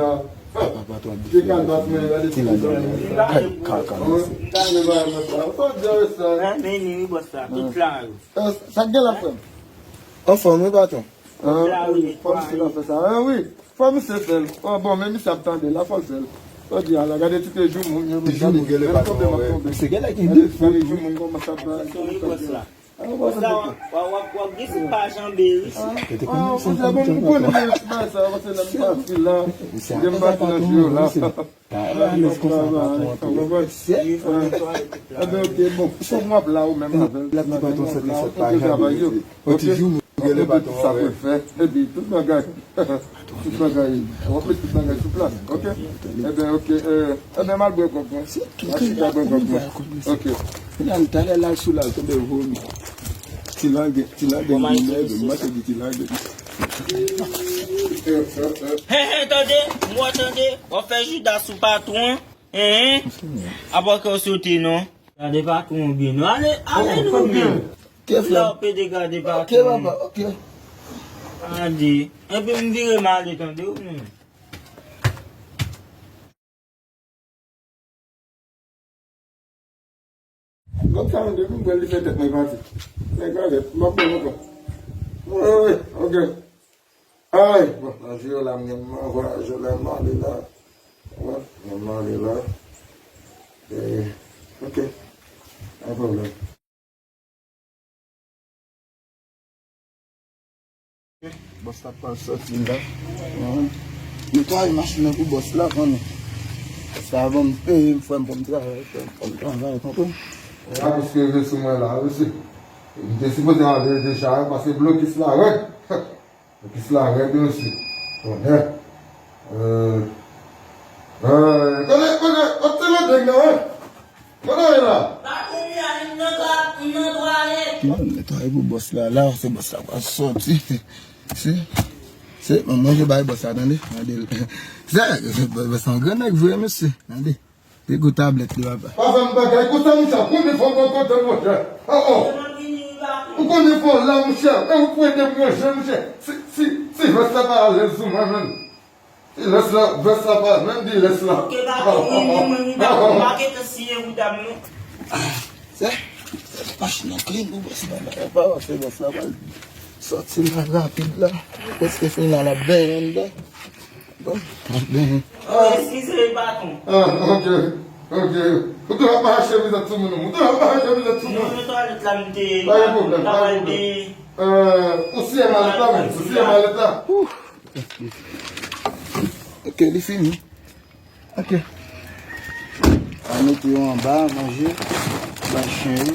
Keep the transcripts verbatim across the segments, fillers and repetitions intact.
la. Papa, patwon ap di kalbas, men gade ti kalbas. Kay, kaka, mesye. Kalbas, bòs la. Ou pa di sa. Renmen li, wi, bòs la. Tout la, wi. Sa k gen la, frè m? Anfòm, wi, patwon. Fò misye la fè sa. Ah, wi. Fò misye fè l. Oh, bon, men misye ap tande la, fò l fè l. Fò di a la, gade ti te jou moun yo, gade. Ti jou moun gen le patwon, wè. Misye gen lè gen de fò. Jou moun kòmanse ap bay. Sa w ap, w ap, w ap gen sou pa janbe, wi. Kete konnen se bon, m konnen, men ti bagay sa, paske lè m pati la, lè m pati nan jou yo la. Alèz konsa, patwon, anpil. Ebyen, ok, bon, fòk m ap la ou menm avè l. L ap di patwon sèt nan sèt pa janbe, mesye. Yon ti jou moun gen le patwon, wè. Epi tout bagay. Tout bagay, w ap met tout bagay sou plas, ok? Ebyen, ok, eh, ebyen, m al bwè kòk mwen. M al chita bwè kòk mwen. Ok. Kounye a, talè l al sou la, l tonbe vomi. Ti langèt, ti langèt, m manke di ti langèt. Hen, hen, tande, m wè tande, w ap fè jouda sou patwon, hen, hen. Apa ke w sote non. Gade patwon byen non. Ale, ale nou menm. Ke frè? La w pede gade patwon. Ke papa, ok. Ade. Epi m vire m ale tande ou menm. Lòt sa menm depi m pran li fè tèt mwen pati. Nèg la ret, m ap pran lontan. Wi, wi, ok. Ay, bon, nan jou yo la m gen mwen vwayaje la, m ale la. Wè, m ale la. E, ok. Pa gen pwoblèm. Bòs la pral sòti la. Netwaye machin nan pou bòs la, konnen. Sa ban m peye m, frè m, pou m travay, frè m, pou m travay, konprann? Sa plis rive sou mwen la, mesye. M te sipoze ale deja, paske blokis la rèd. Blokis la rèd, mesye. Bonè. Euh, euh, kote, kote, kote lòt nèg nan, hein? Kote w ye la? Patwon, m la, m nan twa-, m nan twalèt. Bon, netwaye pou bòs la, la, se bòs la pral sòti. Se, se, mwen, manje bay bòs la, tande, tande. Se, bòs la, yon gran nèg vre, mesye, tande. Pi gwo tablèt li, papa. Pa fè m bagay konsa, monchè. Konbyen fwa m pran kontan, monchè? Oh, oh. Ou konnen fò la, monchè. E ou pou ede m ranje, monchè. Si, si, si vès la pa alèz sou mwen, menm. Si lès la, vès la pa, menm di lès la. Ok, pa gen mwen, mwen, mwen, pa, pa gen tan siye wouda m, non. Se, se machin nan clean pou bòs la. Pa, pa, se bòs la, pa sòti la rapid la. Prèske fini la, l ap benyen anndan. Bon, ap benyen. Oh, eskize, patwon. Ah, ok, ok. Ou tou ap mache chemizèt sou moun, ou tou ap mache chemizèt sou moun. Non, nan twalèt la, m te, pa gen pwoblèm, pa gen pwoblèm. Euh, ou siye malèt la, menm, ou siye malèt la. Ouh. Ok, li fini. Ok. A mete yo anba, manje. Bay chen yo.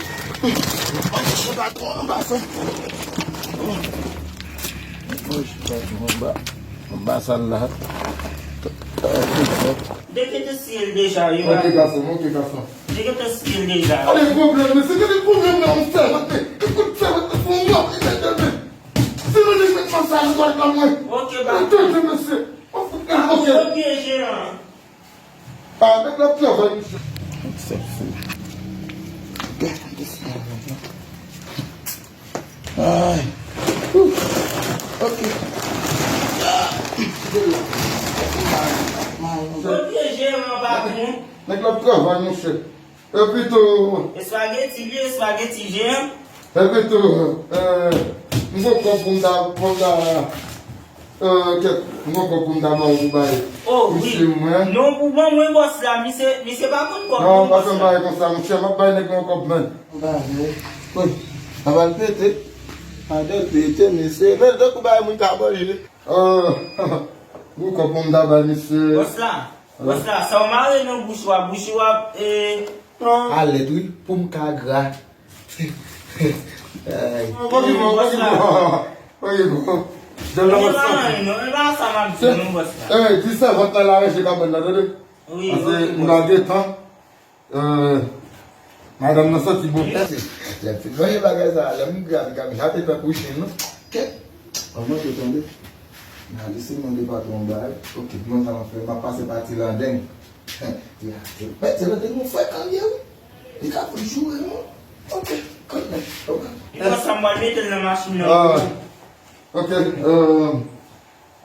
Manje chen patwon anba sa. Manje chen patwon anba. Anba sa la. Dekete siye l deja, wi. Ok, gason, ok, gason. Dekete siye l deja. Ale pwoblèm, mesye, gade pwoblèm nan, yon sèvant, ekout sèvant, fò w wè, li mèt de men. Si nou li met man sa, nou pral ban mwen. Ok, ba. Tande, mesye. Mwen fout gen kote. Kote jeran? Ah, nèg la ap travay, mesye. Sa fou. Gade sa. Ay. Ouh. Ok. Ah, kite la. Kote jeran, patwon? Nèg la ap travay, mesye. Epi tou. Espageti, li espageti jeran. Epi tou, euh, m gon kòb pou m ta, pou m ta, euh, kèt, m gon kòb pou m ta ba w pou bay. Oh, wi. Misye mwen. Non, pou ban mwen bòs la, misye, misye pa konn kòb non, non, pa fè m bagay konsa, monchè, m ap bay nèg mwen kòb, man. Bagay. Wi, sa pral pete. Adan pete, mesye. Men, tankou bagay moun ka manje. Euh, gon kòb pou m ta bay misye. Bòs la. Bòs la, sa w mare nan bouch ou a, bouch ou a, e, non. Alèt, wi, pou m ka gra. Ay. Bòs la. Bòs la. Bòs la. E pa anyen, non, e pa sa m ap di, non, bòs la. Eh, di sèvant la, la ranje kabann nan, tande? Wi, ok, bòs la. Paske m pa gen tan. Euh, madanm nan santi bon. Lè m fin manje bagay sa, lè m gade, gade, m jape tankou chen, non. Kèt. An manje, tande. Gade, se mande patwon bagay. Ok, bon, sa m ap fè, m ap pase pa Ti Landeng. Ya, se, men, Ti Landeng, yon frekan li ye, wi. Li ka fout joure, non. Ok, kanmenm. Ok. E konsa, m pral mete l nan machin nan. Ah. Ok, euh,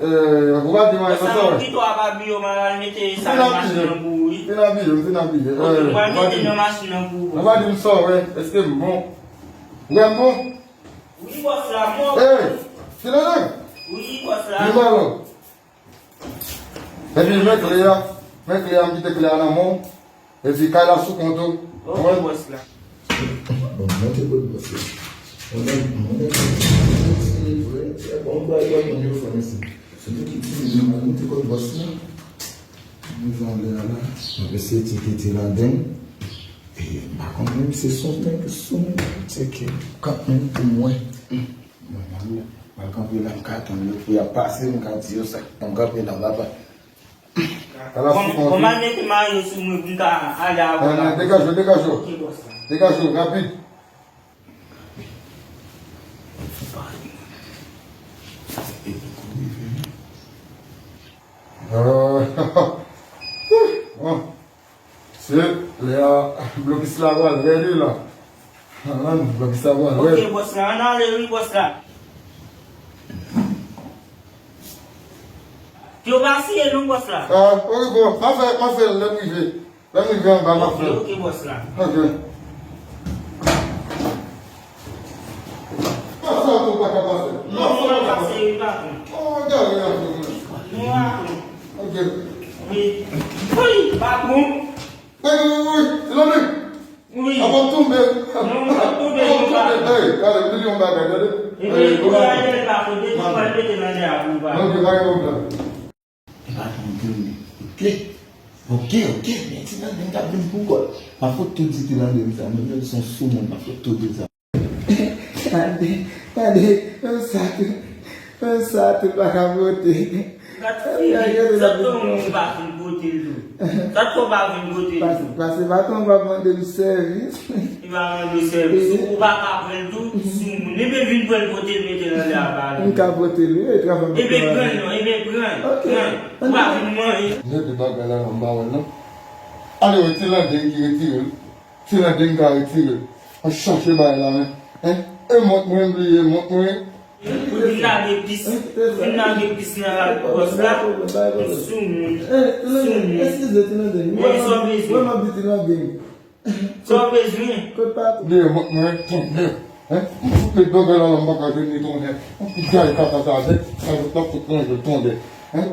euh, ou pa di m anyen nan sa w wè. Sa, ou pito a pa bliye, m al mete sa nan machin nan pou ou, wi. Vin abiye, vin abiye. Ok, euh, m pral mete nan machin nan pou ou. Ou pa di m sa w wè, èske m bon? Ou wè m bon? Wi, bòs la, m bon. Hey, Ti Landeng! Wi, bòs la. Vin ba non. Epi men kle a, men kle a, m kite kle a nan men w. Epi kay la sou kont ou. Ok, bòs la. Bon, monte kot bòs la. Mwen, mwen, se vre, se bon, bay bòs mwen yo fè, mesye. Se nou ki di, nou monte kot bòs la. Nou jan lè a la, m ap eseye tcheke Ti Landeng. E, m pa konn menm si se yon nèg sou mwen, tcheke kanmenm pou mwen. Mwen, mwen, mwen kanpe la, m ka tann yo pou y ap pase, m ka di yo sa. M kanpe la, papa. Ala sou kont ou. Kòman nèg ki mare sou mwen pou m ka ale avè l la? Degaje w, degaje w. Ok, bòs la. Degaje w, rapid. Euh, bon. Se lè a blokis la pral rèd wi la. An, blokis la pral rèd. Ok, bòs la, ann ale wi, bòs la. Yo pa siye non, bòs la. Ah, ok, bon, m a fè, m a fè l lè m rive. Lè m rive anba, m a fè l. Ok, ok, bòs la. Ok. Pase a tou pa ka pase. Non, non, pa pase, wi, patwon. Oh, gade, gade, gade. Non, patwon. Ok. Wi. Wi, patwon. Wi, wi, wi, wi. Ti Landeng. Wi. Avan m tonbe. Non, m ap tonbe, non, patwon. Ey, gade, m di yon bagay, gade. Ey, gade. Patwon, depi m al mete nan lè a pou ou, patwon. Ok, pa gen pwoblèm. E pa gen pwoblèm. Ok. Ok, ok, men Ti Landeng t ap vin pou kò l. M ap fout tou di Ti Landeng sa, men menm se yon sou moun, m ap fout tou di sa. Gade, gade, menm sa tou, menm sa tou pa ka pote. Gad fi, sa t fè w pa vin pote l tou? Sa t fè w pa vin pote l tou? Pase, pase patwon pa mande m sèvis. Li pa mande w sèvis. Ou, ou pa ka pran l tou? Soumoun. Ebyen vin pran l, pote l, mete l anlè a, pale. M ka pote l, wi, travay. Ebyen pran l non, ebyen pran l. Ok. Pran l. Ou pa vin manje. Mete bagay la nan bawèl non. Ale wè, ti Landeng ki retire l. Ti Landeng ka retire l. An chache bagay la men. Hein? E mont mwen, m bliye mont mwen. Ou vin lage pis, vin lage pis nan lagwòs la. Soumoun. Soumoun. Mwen sa w bezwen. Sa w bezwen. Bliye mont mwen, tonbe. Hein? M fout met bagay la la, m pa ka jwenn li, tonbe. Yon ti gay kaka sa, sa, sa, sa, fout lonje l, tonbe. Hein?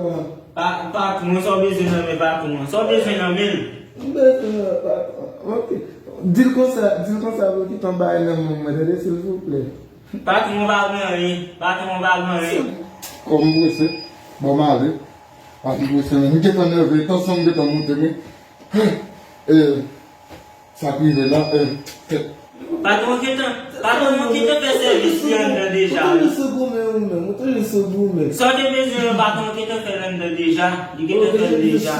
Pa, patwon, sa w bezwen nan men patwon an? Sa w bezwen nan men l? M bezwen nan patwon. Ok. Di l konsa, di l konsa pou l kite yon bagay nan men mwen, tande, silvouplè. Patwon pa gen anyen, patwon pa gen anyen. Kòm m prese, ban m ale. Paske m prese, men m gentan nève, tansyon m gentan monte, men. E, sa k rive la, e, kèt. Patwon gentan, patwon gentan fè sèvis li anndan deja. Ou toujou sou goumen ou menm, ou toujou sou goumen. Sa w te bezwen an, patwon gentan fè l anndan deja. Li gentan fè l deja.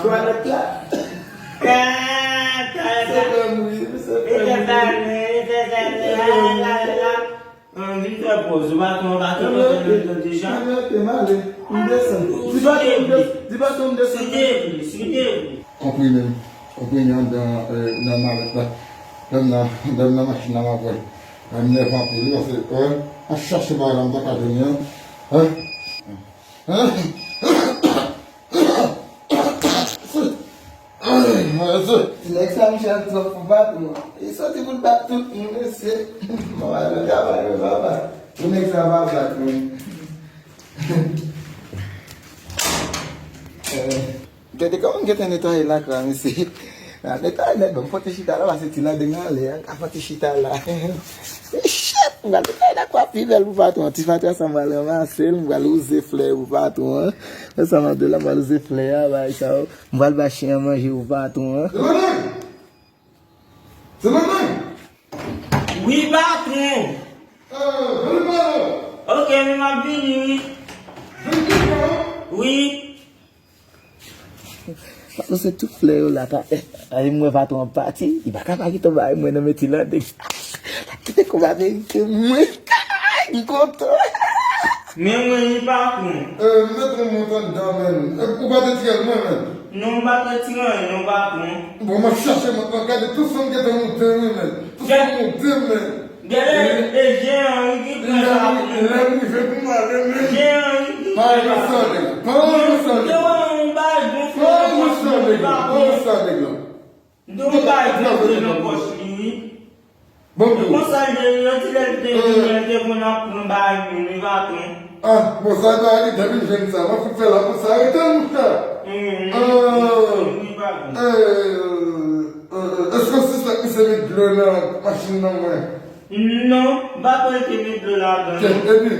Twalèt la. Li te fèmen, li te fèmen. Vin fè pòz, ou pa tande, ou pa tande deja. Anben, ok, m ale. M desann. Di patwon m des-, di patwon m desann. Site vre, site vre. Konprime m. Konprime anndan, eh, nan malèt la. Lè m nan, lè m nan machin la, m ap wè l. Sa m nève anpil, wi, paske, wè, an chache bagay la, m pa ka jwenn li, an. Hein? Hein? Ti nèg sa, monchè, twòp pou patwon an. Li soti pou l bat tout moun, mesye. Mwen pa nan travay, mwen papa. Pou nèg sa pa bat mwen. Eh, gade kòman m gentan netwaye lakay, mesye. Nan netwaye nèt, ban m fon ti chita la, pase ti Landeng anlè a, ka fon ti chita la. Shit, m pral netwaye lakay pi bèl pou patwon an. Ti fatra sa, m pral ranmase l, m pral wouze flè pou patwon an. Nan sa m ap di w la, m pral wouze flè a, bay sa yo. M pral bay chen an manje pou patwon an. Ti Landeng! Ti Landeng! Wi, patwon! Eh, vini pale! Ok, men m ap vini, wi. Vini vit non! Wi. Patwon, se tout flè yo la, ta, eh, ay, m wè patwon an pati, li pa ka pa kite yon bagay mwen nan men ti Landeng. L ap kite kòb ameriken mwen. M kontan. Men mwen, wi, patwon. Eh, m mete yon mont anndan, men. Eh, ou pa te tire l, mwen, men. Non, m pa te tire anyen, non, patwon. Bon, m ap chache mont lan, gade tout sa m gentan monte, wi, men. Tout sa m monte, men. Gade, e Jean Henry ki pran sa pou nou. Lè m rive pou m ale, men. Jean Henry ki pran sa pou nou. Pa ranmase nèg la. Pa ranmase nèg la. Mwen te wè yon bagay gonfle nan pòch li, patwon. Pa ranmase nèg la. M te wè yon bagay gonfle nan pòch li, wi. Bon, e konsa l te ye, yon ti lè l te vini, l te konn ap pran bagay moun, wi, patwon. Ah, bon, sa bagay li, depi l jwenn sa, mwen fout fè la konsa, rete l, monchè. Wi, patwon. Eh, eh, eh, èske w sispèk misye met dlo nan machin nan mwen? Non, m pa kwè l te met dlo ladan, non. Epi,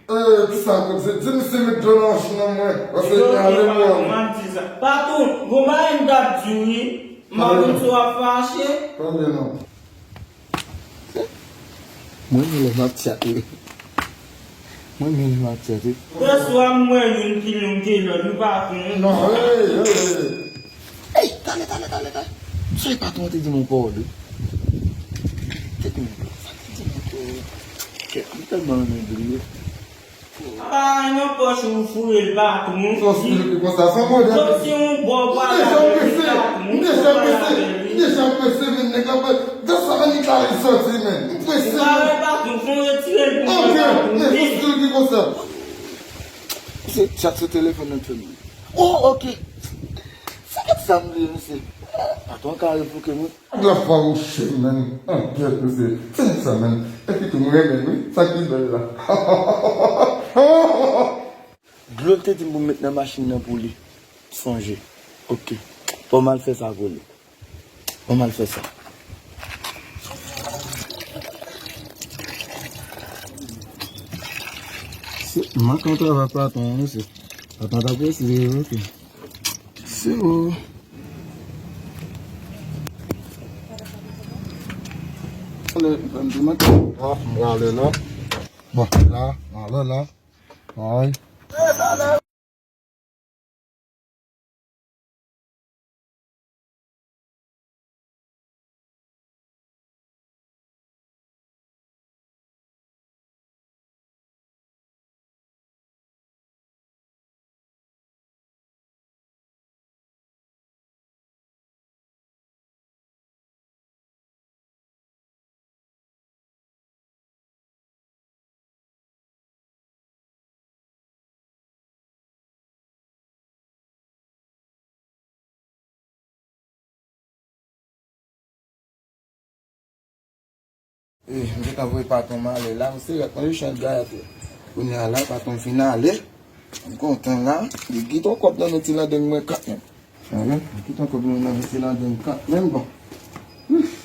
eh, kisa ankò? Se di misye met dlo nan machin nan mwen. Paske li ale mwen. Patwon, m ap di sa. Patwon, gon bagay m t ap di w, wi. M pa konn si w ap fache. Tande non. Mwen menm lè m ap tchat, wi. Mwen menm lè m ap tchat, wi. Lè swa m wè youn pi long ke lòt, nou pa konn. Non, hey, hey, hey. Hey, tande, tande, tande, tande. M sonje patwon an te di m yon pawòl, wi. Te di m, sa te di m ankò? Kèt, m tèlman renmen bliye. Pa nan pòch ou foure l, patwon. Sa w esplike konsa, se yon modèl. Kòmsi yon bò w pral avè l, patwon. M deja prese, m deja prese, men nèg la, gad sa annik la li soti, men. M prese, men. Ou pa wè, patwon, fò w retire l pou mwen, patwon. Ok, men sa w esplike konsa. Se chat sou telefòn nan fè m. Oh, ok. Se kèt sa m bliye, mesye. Patwon ka refouke mwen. Nèg la fawouche, menn. Ankyèt, mesye. Se nèg sa, menn. Epi tou, m renmen l, wi. Sa ki bèl la. Dlo l te di m pou m met nan machin nan pou li. Sonje. Ok. Fò m al fè sa pou li. Fò m al fè sa. Se, m manke yon travay patwon an, mesye. Patwon ta prese, ok. Se ou. Ale, m pral ale la. Bon, la, m ale la. Ay. Eh, m gentan voye patwon m ale la, m se rèt manje chan gate. Kounye a la, patwon m fin ale. M kontan la. Li kite yon kòb nan men ti Landeng mwen kanmenm. Mwen menm, m kite yon kòb nan men ti Landeng kanmenm, bon. Uf.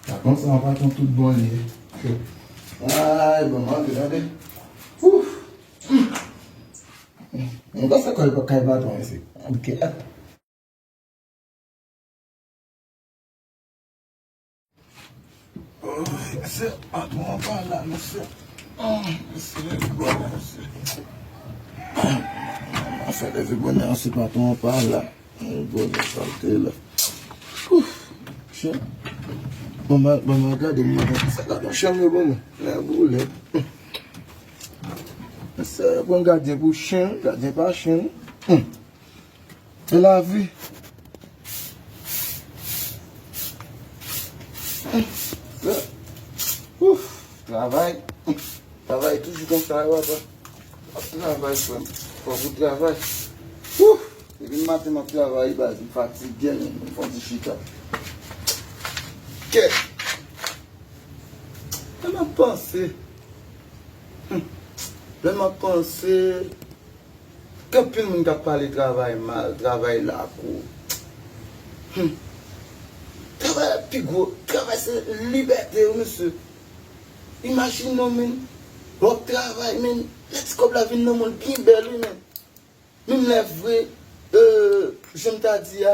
Patwon sa, yon patwon tout bon li ye. Ay, bon, m antre, tande. Uf. M panse kòl pa kay patwon isi. Ok. Mesye, patwon an pa la, mesye. Ah, mesye, leve bonè, mesye. Afè leve bonè an, si patwon an pa la. Leve bonè, sa l te la. Ouf, chen. Bon, mwen, bon, mwen gade, mwen gade. Sa gade yon chen, mwen, bon, mwen. Lè boule. Mesye, pran gadyen pou chen, gadyen pa chen. Hum. Se lavi. Ouf, travay. Travay toujou konsa, wi, papa. Ap travay, frè m. Fòk ou travay. Ouf, depi maten m ap travay, baz, m fatige, men m fè yon ti chita. Kèt. Lè m ap panse. Hmm. Lè m ap panse. Gen anpil moun k ap pale travay mal, travay lakou. Hmm. Travay la pi gwo. Travay se libète, wi, mesye. Imajine w, men. Lè w ap travay, men. Lè ti kòb la vin nan men w, l byen bèl, wi, men. Menm lè vre, euh, jan m ta di a,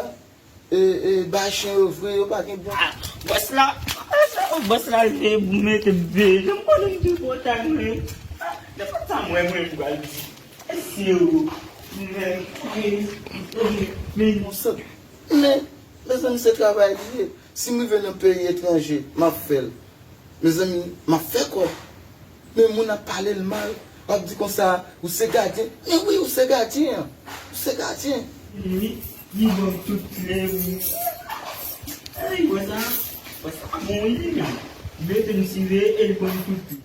e, e, bay chen yo vre, yo pa gen bon. Ah, bòs la, bòs la, je mete bebe, m konnen m te kontan, men. Ah, de fwa sa, mwen, mwen, m pral di. Mesye, men, men, men, men, men, mezanmi, se travay li ye. Si m rive nan peyi etranje, m ap fè l. Mezanmi, m ap fè kòb. Men moun ap pale l mal, w ap di konsa, ou se gadyen. Men wi, ou se gadyen an. Ou se gadyen. Li, li ban m tout kle, wi. Ey, wè sa, wè sa bon, wi, li menm. Li mete m sou li, e li ban m tout kle.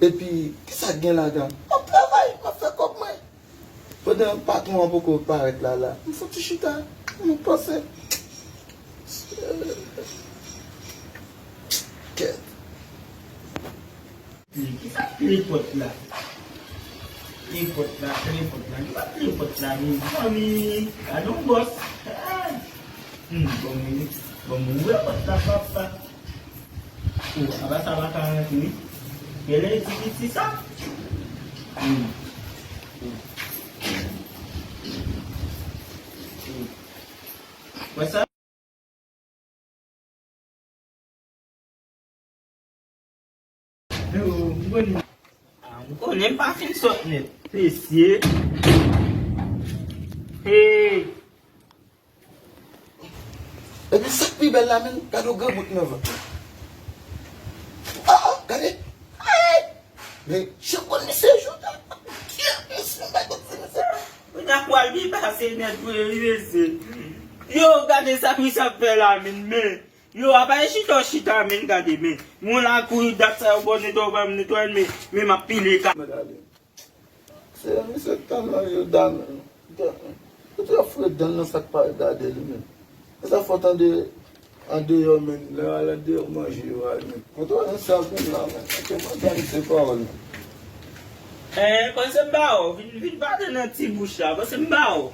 Epi, kisa k gen ladan? M ap travay, m ap fè kòb mwen. Pandan patwon an poko parèt la, la, m fouti chita, m panse. Kèt. Kisa kle pòt la? Kle pòt la, kle pòt la. Kisa kle pòt la, mezanmi? Gade yon bòs. Ah. Hmm, bon, bon, bon, ouvè pòt la, papa. Oh, apa sa pa ka rantre, wi. Genlè e ti piti sa. Hmm. Oh. Oh. Wè sa? Yo, m konnen. Ah, m konnen m pa fin sot nèt. Mesye. Hey. Epi sa k pi bèl la, menm, gade yon granmoun nan vant. Ah, ah, gade. Ay! Men, jan konn misye jouk la. Kiyès misye, m pa konn si misye. Ou ta kwè l pi pase nèt pou li, mesye. Yo, gade sa k misye ap fè la, menm, men. Yo, apa e chita w chita, menm, gade, men. Moun la kouri dat sa yo bò netwaye, w pa menm netwaye l, men, men m ap pile ka. Men gade. Se misye k tann manje dan. Ou te fre dan nan sa k pa regade li menm. E sa fò tande andeyò menm. Lè al andeyò manje yo al menm. Kote w al nan sal pou m la menm. Kote w al tande se pawòl menm. Eh, panse m ba w. Vin, vin pale nan ti bouch la. Panse m ba w.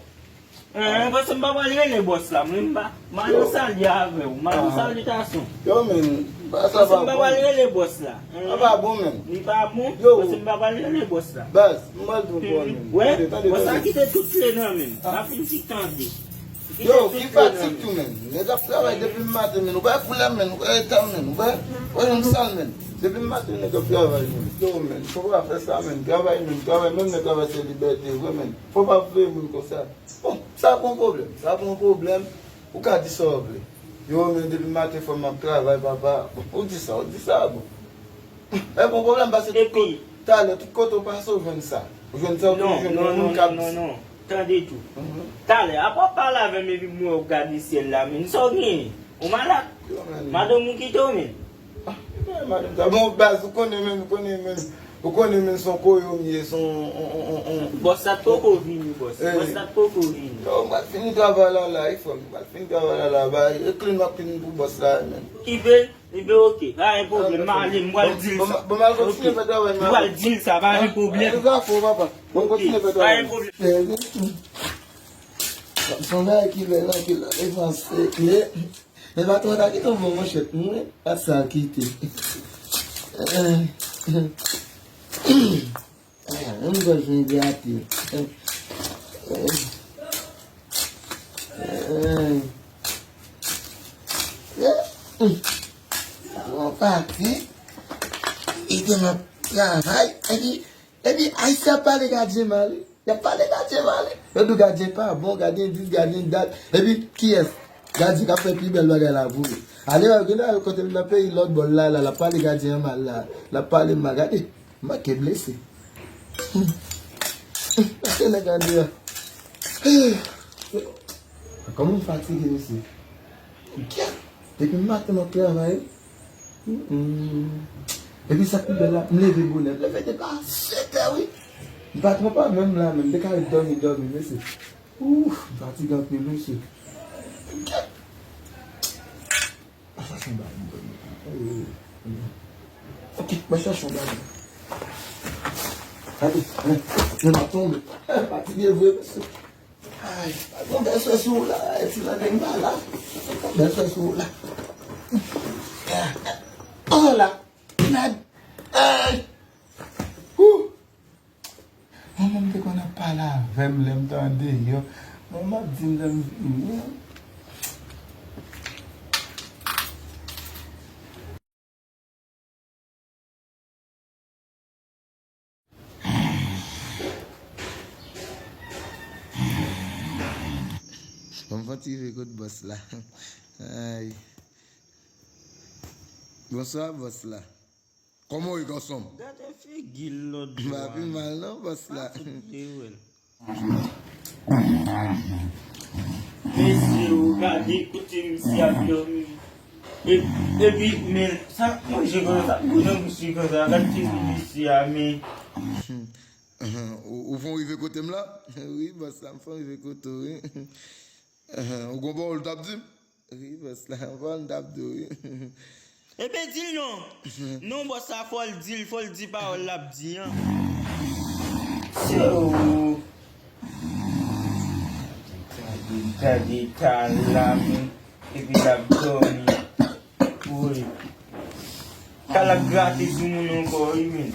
Eh, panse m pa pral rele bòs la. Mwen m pa. M a nan sali avè w. M a nan salitason. Yo menm. Sa pa bon. Panse m pa pral rele bòs la. Sa pa bon menm. Li pa bon. Yo. Panse m pa pral rele bòs la. Baz, m pral di w pou menm. Wè, tande, tande, bòs la kite tout kle nan men m. Pa fin ti tande. Yo, ki fatig tou menm. Nèg ap travay depi maten menm. Ou pa koulè menm, ou pa eta menm, ou pa, ou pa janm sal menm. Depi maten nèg ap travay menm. Yo menm, fò pa fè sa menm. Travay menm, travay menm, nèg travay se libète vre menm. Fò pa veye moun konsa. Bon, sa pa yon pwoblèm. Sa pa yon pwoblèm. Ou ka di sa w vle. Yo, men depi maten fò m ap travay, papa. Bon, ou di sa, ou di sa, bon. E bon pwoblèm, paske tout kote, talè, tout kote w pase, w jwenn sa. Ou jwenn sa, ou toujou jwenn yon moun k ap di. Non, non, non, non, non. Tande tou. Talè, apa w pale avè m epi m wè w gade syèl la, men. Sa w genyen? Ou malad? Yo, men. Madanm ou kite w, men. Ah, men madanm sa. Bon, baz, ou konnen, men, ou konnen, men. Ou konnen men son koyo m ye, son on, on, on, on. Bòs la t poko vini, bòs. Bòs la t poko vini. Yo, m pral fini travay la la, wi, frè m. M pral fini travay la la. Ba, e clean m ap clean pou bòs la, men. Ki vle? Ebyen, oke, pa gen pwoblèm, m ale, m pral di l sa. Bon, m al kontinye fè travay m. M pral di l sa, pa gen pwoblèm. Ann fè afè w, papa. Bon, m kontinye fè travay m. Pa gen pwoblèm. Son bagay ki bèl anpil la, e franse kle. Men patwon ta kite yon bon manchèt mwen, pa sa kite. Menm gòj mwen grate. Mwen pati, li te nan travay, epi, epi Ayisyen ap pale gadyen mal, wi. Y ap pale gadyen mal, wi. Yo di w gadyen pa bon, gadyen dis, gadyen dat. Epi, kiyès? Gadyen k ap fè pi bèl bagay la pou yo. Ale wè, gen nan kote m nan peyi lòt bò la, la, l ap pale gadyen an mal la. L ap pale m mal, gade. M manke blese. Gade nèg andeyò. Kòman m fatige, mesye. Kèt! Depi maten m ap travay, wi. Mm, mm. Epi sa k pi bèl la, m leve bonè. M leve depi a sèt è, wi. M pa twonpe menm la, menm. M te ka ret dòmi, dòmi, mesye. Ouf, m fatige anpil, mesye. Kèt! Mwen chache yon bagay pou m dòmi. Ok, mwen chache yon bagay. Gade, men, men m ap tonbe. Fatige vre, mesye. Ay, pa gen bèl sè sou ou la, ti nan gen pa la. Pa gen bèl sè sou ou la. Oh la, mèd. Ay. Woo. Manman m te konn ap pale avè m lè m t andeyò. Manman m ap di m lè m vini an. Bon, m fè yon ti rive kot bòs la. Ay. Bonswa, bòs la. Kòman w ye, gason m? Gade figi l lòt bò a. M pa pi mal non, bòs la. Pa fout de wè l. Mesye, ou gade kote misye ap dòmi. E- Epi, men, sa manje konsa, sa goumen misye konsa, gade figi misye a, men. Ou, ou fè w rive kote m la? Wi, bòs la, m fè w rive kote w, wi. Ou gon pawòl w t ap di m? Wi, bòs la, gon pawòl m t ap di w, wi. Ebyen, di l non. Non, bòs la, fò l di l, fò l di pawòl l ap di an. Se ou. Gade, gade, ta la, men. Epi l ap dòmi. Woy. Kal ap grate sou moun ankò, wi, men.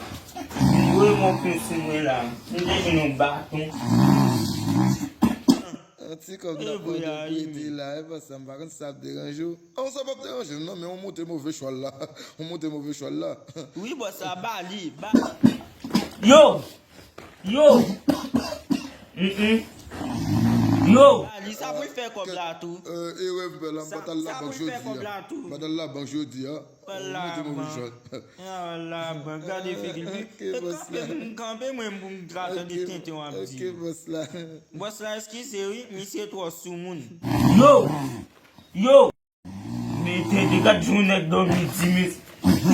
Li voye m yon pen sou mwen la. M te jwenn yon baton. Yon ti kòb n ap mande w prete la, e pa sa, m pa konn si sa ap deranje w. An, sa p ap deranje m, non, men w monte move chwal la. W monte move chwal la. Wi, bòs la, ba li, ba. Yo! Yo! Mm, mm. Yo! Ba li, sa pou l fè kòb la tou. Erè m fè la, m pa t al labank jodi a. M pa t al labank jodi a. Ou monte move chwal. Al labank, gade figi l. Ok, bòs la. Kanpe, kanpe mwen pou m ka tande tenten w ap di. Ok, bòs la. Bòs la, eskize wi, misye twò soumoun. Yo! Yo! Mete de gad jou nèg dòmi di mis.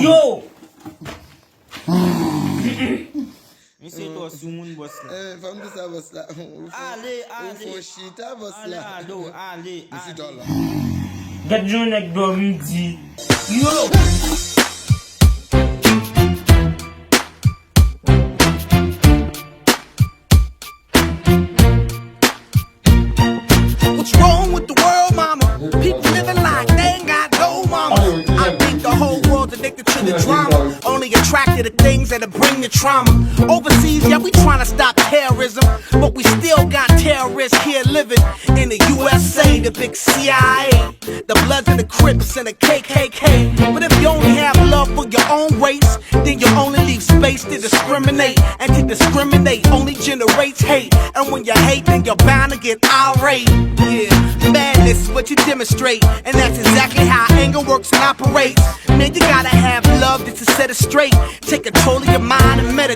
Yo! Misye twò soumoun, bòs la. Eh, fò m di sa, bòs la. Ale, ale. Ou fò chita, bòs la. Ale, ado, ale, ale. Gad jan nèg dòmi di. Yo! What's wrong with the world, mama? People living like they ain't got no mama. I think the whole world's addicted to the drama. Only attracted to things that'll bring the trauma. Overseas, yeah, we tryna stop terrorism, but we still got terrorists here living in the U S A, the big C I A, the Bloods and the Crips and the K K K. But if you only have love for your own race, then you only leave space to discriminate. And to discriminate only generates hate. And when you hate, then you're bound to get irate. Yeah, madness is what you demonstrate. And that's exactly how anger works and operates. Man, you gotta have love just to set it straight. Take control of your mind and meditate.